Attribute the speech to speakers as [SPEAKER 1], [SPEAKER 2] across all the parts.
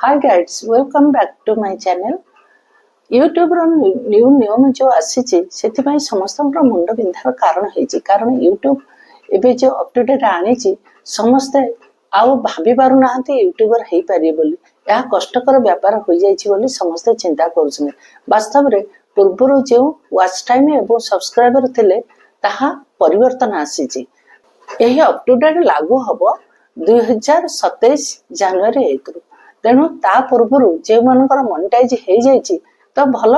[SPEAKER 1] Hi guys, welcome back to my channel. YouTuber new ନିୟମ ଯେଉଁ ଆସିଛି, ସେଥିପାଇଁ ସମସ୍ତଙ୍କର ମୁଣ୍ଡ ବିନ୍ଧାର କାରଣ ହେଇଛି। କାରଣ ୟୁଟ୍ୟୁବ ଏବେ ଯେଉଁ ଅପ୍ ଟୁ ଡେଟ୍ ଆଣିଛି, ସମସ୍ତେ ଆଉ ଭାବି ପାରୁନାହାନ୍ତି ୟୁଟ୍ୟୁବର ହେଇପାରିବେ ବୋଲି। ଏହା କଷ୍ଟକର ବ୍ୟାପାର ହୋଇଯାଇଛି ବୋଲି ସମସ୍ତେ ଚିନ୍ତା କରୁଛନ୍ତି। ବାସ୍ତବରେ ପୂର୍ବରୁ ଯେଉଁ ୱାଚ୍ ଟାଇମ୍ ଏବଂ ସବସ୍କ୍ରାଇବର ଥିଲେ, ତାହା ପରିବର୍ତ୍ତନ ଆସିଛି। ଏହି ଅପ୍ ଟୁ ଡେଟ୍ ଲାଗୁ ହବ 2027 ଜାନୁଆରୀ 1ରୁ। ତେଣୁ ତା ପୂର୍ବରୁ ଯେଉଁମାନଙ୍କର ମନିଟାଇଜ ହେଇଯାଇଛି ତ ଭଲ।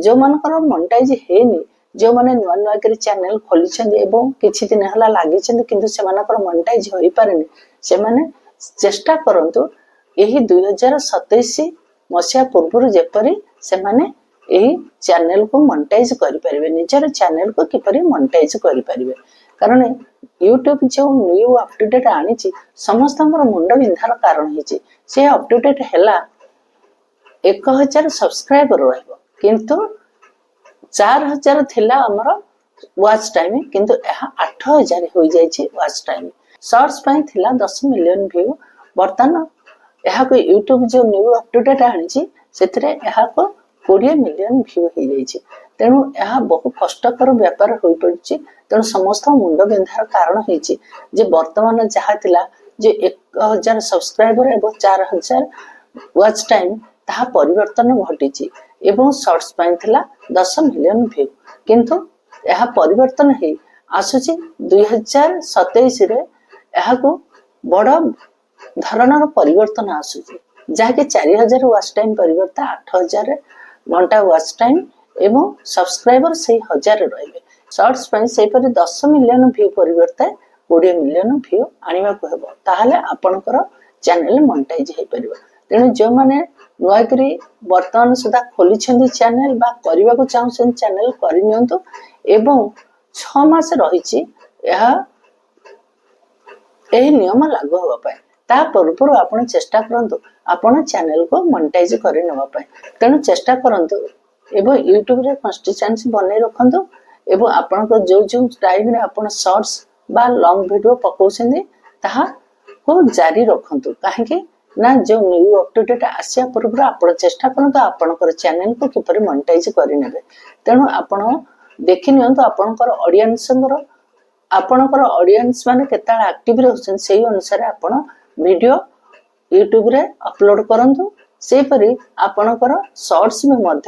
[SPEAKER 1] ଯେଉଁମାନଙ୍କର ମନିଟାଇଜ ହେଇନି, ଯେଉଁମାନେ ନୂଆ ନୂଆ କରି ଚ୍ୟାନେଲ ଖୋଲିଛନ୍ତି ଏବଂ କିଛି ଦିନ ହେଲା ଲାଗିଛନ୍ତି, କିନ୍ତୁ ସେମାନଙ୍କର ମନିଟାଇଜ ହୋଇପାରିନି, ସେମାନେ ଚେଷ୍ଟା କରନ୍ତୁ ଏହି 2027 ମସିହା ପୂର୍ବରୁ ଯେପରି ସେମାନେ ଏହି ଚ୍ୟାନେଲକୁ ମନିଟାଇଜ କରିପାରିବେ, ନିଜର ଚ୍ୟାନେଲକୁ କିପରି ମନିଟାଇଜ କରିପାରିବେ। କାରଣ ୟୁଟ୍ୟୁବ ଯେଉଁ ନ୍ୟୁ ଅପ୍ ଟୁ ଡେଟ୍ ଆଣିଛି, ସମସ୍ତଙ୍କର ମୁଣ୍ଡ ବିନ୍ଧାର କାରଣ ହେଇଛି। ସେ ଅପ୍ ଟୁ ଡେଟ୍ ହେଲା 1000 ସବସ୍କ୍ରାଇବର ରହିବ, କିନ୍ତୁ 4000 ଥିଲା ଆମର ୱାଚ୍ ଟାଇମ୍, କିନ୍ତୁ ଏହା 8000 ହୋଇଯାଇଛି ୱାଚ୍ ଟାଇମ୍। ସର୍ଟସ ପାଇଁ ଥିଲା 10 ମିଲିୟନ ଭ୍ୟୁ। ବର୍ତ୍ତମାନ ଏହାକୁ ୟୁଟ୍ୟୁବ ଯେଉଁ ନ୍ୟୁ ଅପ୍ ଟୁ ଡେଟ୍ ଆଣିଛି, ସେଥିରେ ଏହାକୁ 20 ମିଲିୟନ ଭ୍ୟୁ ହେଇଯାଇଛି। ତେଣୁ ଏହା ବହୁ କଷ୍ଟକର ବ୍ୟାପାର ହୋଇପଡ଼ିଛି। ତେଣୁ ସମସ୍ତଙ୍କ ମୁଣ୍ଡ ବିନ୍ଧାର କାରଣ ହେଇଛି ଯେ ବର୍ତ୍ତମାନ ଯାହା ଥିଲା ଯେ 1000 ସବସ୍କ୍ରାଇବର ଏବଂ 4000 ୱାଚ୍ ଟାଇମ୍, ତାହା ପରିବର୍ତ୍ତନ ଘଟିଛି ଏବଂ ସର୍ଟସ ପାଇଁ ଥିଲା 10 ମିଲିୟନ ଭ୍ୟୁ, କିନ୍ତୁ ଏହା ପରିବର୍ତ୍ତନ ହେଇ ଆସୁଛି। 2027ରେ ଏହାକୁ ବଡ଼ ଧରଣର ପରିବର୍ତ୍ତନ ଆସୁଛି, ଯାହାକି 4000 ୱାଚ୍ ଟାଇମ୍ ପରିବର୍ତ୍ତେ 8000 ଘଣ୍ଟା ୱାଚ୍ ଟାଇମ୍ ଏବଂ ସବସ୍କ୍ରାଇବର ସେଇ 1000 ରହିବେ। ସର୍ଟସ ପାଇଁ ସେହିପରି 10 ମିଲିୟନ ଭ୍ୟୁ ପରିବର୍ତ୍ତେ 20 ମିଲିୟନ ଭ୍ୟୁ ଆଣିବାକୁ ହେବ, ତାହେଲେ ଆପଣଙ୍କର ଚ୍ୟାନେଲ ମନିଟାଇଜ ହେଇପାରିବ। ତେଣୁ ଯେଉଁମାନେ ନୂଆକରି ବର୍ତ୍ତମାନ ସୁଦ୍ଧା ଖୋଲିଛନ୍ତି ଚ୍ୟାନେଲ ବା କରିବାକୁ ଚାହୁଁଛନ୍ତି ଚ୍ୟାନେଲ, କରିନିଅନ୍ତୁ ଏବଂ 6 ମାସ ରହିଛି ଏହା ଏହି ନିୟମ ଲାଗୁ ହେବା ପାଇଁ। ତା ପୂର୍ବରୁ ଆପଣ ଚେଷ୍ଟା କରନ୍ତୁ ଆପଣ ଚ୍ୟାନେଲକୁ ମନିଟାଇଜ କରିନେବା ପାଇଁ। ତେଣୁ ଚେଷ୍ଟା କରନ୍ତୁ ଏବଂ ୟୁଟ୍ୟୁବରେ କନସିଷ୍ଟେନ୍ସି ବନେଇ ରଖନ୍ତୁ ଏବଂ ଆପଣଙ୍କ ଯେଉଁ ଯେଉଁ ଟାଇମରେ ଆପଣ ସର୍ଟସ ବା ଲଙ୍ଗ ଭିଡ଼ିଓ ପକାଉଛନ୍ତି, ତାହାକୁ ଜାରି ରଖନ୍ତୁ। କାହିଁକି ନା ଯେଉଁ ନ୍ୟୁ ଅପ୍ ଟୁ ଡେଟ୍ ଆସିବା ପୂର୍ବରୁ ଆପଣ ଚେଷ୍ଟା କରନ୍ତୁ ଆପଣଙ୍କର ଚ୍ୟାନେଲକୁ କିପରି ମନିଟାଇଜ କରିନେବେ। ତେଣୁ ଆପଣ ଦେଖି ନିଅନ୍ତୁ ଆପଣଙ୍କର ଅଡିଏନ୍ସ ମାନେ କେତେବେଳେ ଆକ୍ଟିଭ ରହୁଛନ୍ତି, ସେଇ ଅନୁସାରେ ଆପଣ ଭିଡ଼ିଓ ୟୁଟ୍ୟୁବରେ ଅପଲୋଡ କରନ୍ତୁ। ସେହିପରି ଆପଣଙ୍କର ସର୍ଟସ ବି ମଧ୍ୟ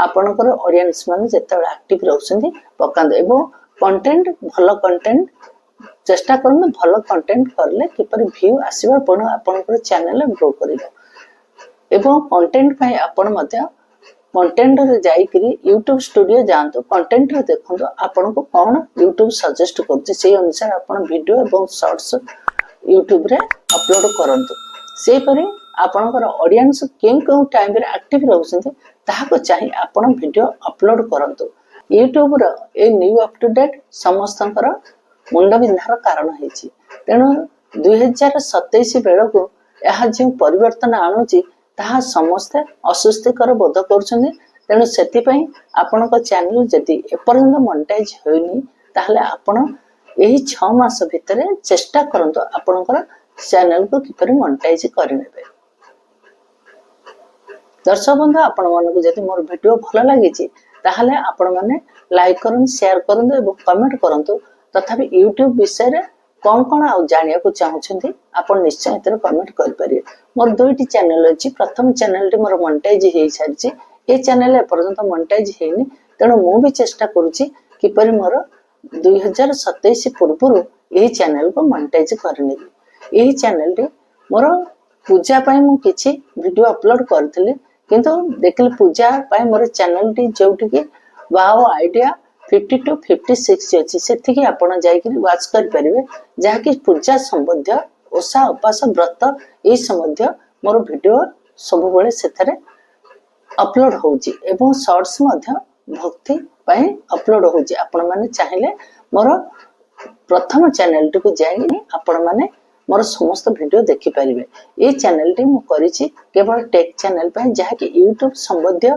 [SPEAKER 1] ଆପଣଙ୍କର ଅଡିଏନ୍ସ ମାନେ ଯେତେବେଳେ ଆକ୍ଟିଭ ରହୁଛନ୍ତି ପକାନ୍ତୁ ଏବଂ କଣ୍ଟେଣ୍ଟ, ଭଲ କଣ୍ଟେଣ୍ଟ ଚେଷ୍ଟା କରନ୍ତୁ। ଭଲ କଣ୍ଟେଣ୍ଟ କଲେ କିପରି ଭ୍ୟୁ ଆସିବ, ଆପଣଙ୍କର ଚ୍ୟାନେଲ ଗ୍ରୋ କରିବ। ଏବଂ କଣ୍ଟେଣ୍ଟ ପାଇଁ ଆପଣ ମଧ୍ୟ କଣ୍ଟେଣ୍ଟରେ ଯାଇକରି ୟୁଟ୍ୟୁବ ଷ୍ଟୁଡିଓ ଯାଆନ୍ତୁ, କଣ୍ଟେଣ୍ଟରେ ଦେଖନ୍ତୁ ଆପଣଙ୍କୁ କ'ଣ ୟୁଟ୍ୟୁବ ସଜେଷ୍ଟ କରୁଛି, ସେଇ ଅନୁସାରେ ଆପଣ ଭିଡ଼ିଓ ଏବଂ ସର୍ଟସ ୟୁଟ୍ୟୁବରେ ଅପଲୋଡ କରନ୍ତୁ। ସେହିପରି ଆପଣଙ୍କର ଅଡିଏନ୍ସ କେଉଁ କେଉଁ ଟାଇମରେ ଆକ୍ଟିଭ ରହୁଛନ୍ତି, ତାହାକୁ ଚାହିଁ ଆପଣ ଭିଡ଼ିଓ ଅପଲୋଡ କରନ୍ତୁ। ୟୁଟ୍ୟୁବର a new up to date ସମସ୍ତଙ୍କର ମୁଣ୍ଡ ବିନ୍ଧାର କାରଣ ହେଇଛି। ତେଣୁ 2027 ବେଳକୁ ଏହା ଯେଉଁ ପରିବର୍ତ୍ତନ ଆଣୁଛି, ତାହା ସମସ୍ତେ ଅସ୍ୱସ୍ତିକର ବୋଧ କରୁଛନ୍ତି। ତେଣୁ ସେଥିପାଇଁ ଆପଣଙ୍କ ଚ୍ୟାନେଲ ଯଦି ଏପର୍ଯ୍ୟନ୍ତ ମନିଟାଇଜ ହୋଇନି, ତାହେଲେ ଆପଣ ଏହି 6 ମାସ ଭିତରେ ଚେଷ୍ଟା କରନ୍ତୁ ଆପଣଙ୍କର ଚ୍ୟାନେଲକୁ କିପରି ମନିଟାଇଜ କରିନେବେ। ଦର୍ଶକ ବନ୍ଧୁ, ଆପଣମାନଙ୍କୁ ଯଦି ମୋର ଭିଡ଼ିଓ ଭଲ ଲାଗିଛି, ତାହେଲେ ଆପଣମାନେ ଲାଇକ୍ କରନ୍ତୁ, ସେୟାର କରନ୍ତୁ ଏବଂ କମେଣ୍ଟ କରନ୍ତୁ। ତଥାପି ୟୁଟ୍ୟୁବ ବିଷୟରେ କ'ଣ କ'ଣ ଆଉ ଜାଣିବାକୁ ଚାହୁଁଛନ୍ତି, ଆପଣ ନିଶ୍ଚୟ ଏଥିରେ କମେଣ୍ଟ କରିପାରିବେ। ମୋର ଦୁଇଟି ଚ୍ୟାନେଲ ଅଛି। ପ୍ରଥମ ଚ୍ୟାନେଲଟି ମୋର ମନିଟାଇଜ ହେଇସାରିଛି। ଏ ଚ୍ୟାନେଲ ଏପର୍ଯ୍ୟନ୍ତ ମନିଟାଇଜ ହେଇନି। ତେଣୁ ମୁଁ ବି ଚେଷ୍ଟା କରୁଛି କିପରି ମୋର 2027 ପୂର୍ବରୁ ଏହି ଚ୍ୟାନେଲକୁ ମନିଟାଇଜ କରିନେବି। ଏହି ଚ୍ୟାନେଲଟି ମୋର ପୂଜା ପାଇଁ ମୁଁ କିଛି ଭିଡ଼ିଓ ଅପଲୋଡ କରିଥିଲି, କିନ୍ତୁ ଦେଖିଲି ପୂଜା ପାଇଁ ମୋର ଚ୍ୟାନେଲଟି ଯେଉଁଠିକି ୱାଓ ଆଇଡ଼ିଆ 52 56 ଅଛି, ସେଠିକି ଆପଣ ଯାଇକରି ୱାଚ୍ କରିପାରିବେ, ଯାହାକି ପୂଜା ସମ୍ବନ୍ଧୀୟ, ଓଷା ଉପାସ ବ୍ରତ ଏଇ ସମ୍ବନ୍ଧୀୟ ମୋର ଭିଡ଼ିଓ ସବୁବେଳେ ସେଥିରେ ଅପଲୋଡ ହେଉଛି ଏବଂ ସର୍ଟସ ମଧ୍ୟ ଭକ୍ତି ପାଇଁ ଅପଲୋଡ ହେଉଛି। ଆପଣମାନେ ଚାହିଁଲେ ମୋର ପ୍ରଥମ ଚ୍ୟାନେଲଟିକୁ ଯାଇ ଆପଣମାନେ ମୋର ସମସ୍ତ ଭିଡ଼ିଓ ଦେଖିପାରିବେ। ଏଇ ଚ୍ୟାନେଲଟି ମୁଁ କରିଛି କେବଳ ଟେକ୍ ଚ୍ୟାନେଲ ପାଇଁ, ଯାହାକି ୟୁଟ୍ୟୁବ ସମ୍ବନ୍ଧୀୟ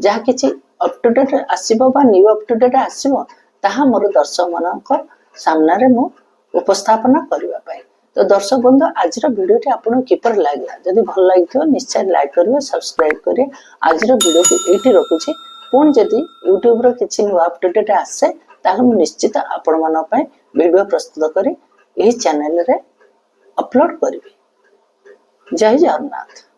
[SPEAKER 1] ଯାହା କିଛି ଅପ୍ ଟୁ ଡେଟ୍ ଆସିବ ବା ନ୍ୟୁ ଅପ୍ ଟୁ ଡେଟ୍ ଆସିବ, ତାହା ମୋର ଦର୍ଶକମାନଙ୍କ ସାମ୍ନାରେ ମୁଁ ଉପସ୍ଥାପନା କରିବା ପାଇଁ। ତ ଦର୍ଶକ ବନ୍ଧୁ, ଆଜିର ଭିଡ଼ିଓଟି ଆପଣଙ୍କୁ କିପରି ଲାଗିଲା? ଯଦି ଭଲ ଲାଗିଥିବ, ନିଶ୍ଚୟ ଲାଇକ୍ କରିବେ, ସବସ୍କ୍ରାଇବ୍ କରିବେ। ଆଜିର ଭିଡ଼ିଓକୁ ଏଇଠି ରଖୁଛି। ପୁଣି ଯଦି ୟୁଟ୍ୟୁବର କିଛି ନୂଆ ଅପଡେଟ୍ ଆସେ, ତାହେଲେ ମୁଁ ନିଶ୍ଚିତ ଆପଣମାନଙ୍କ ପାଇଁ ଭିଡ଼ିଓ ପ୍ରସ୍ତୁତ କରି ଏହି ଚ୍ୟାନେଲରେ ଅପଲୋଡ୍ କରିବି। ଜୟ ଜଗନ୍ନାଥ।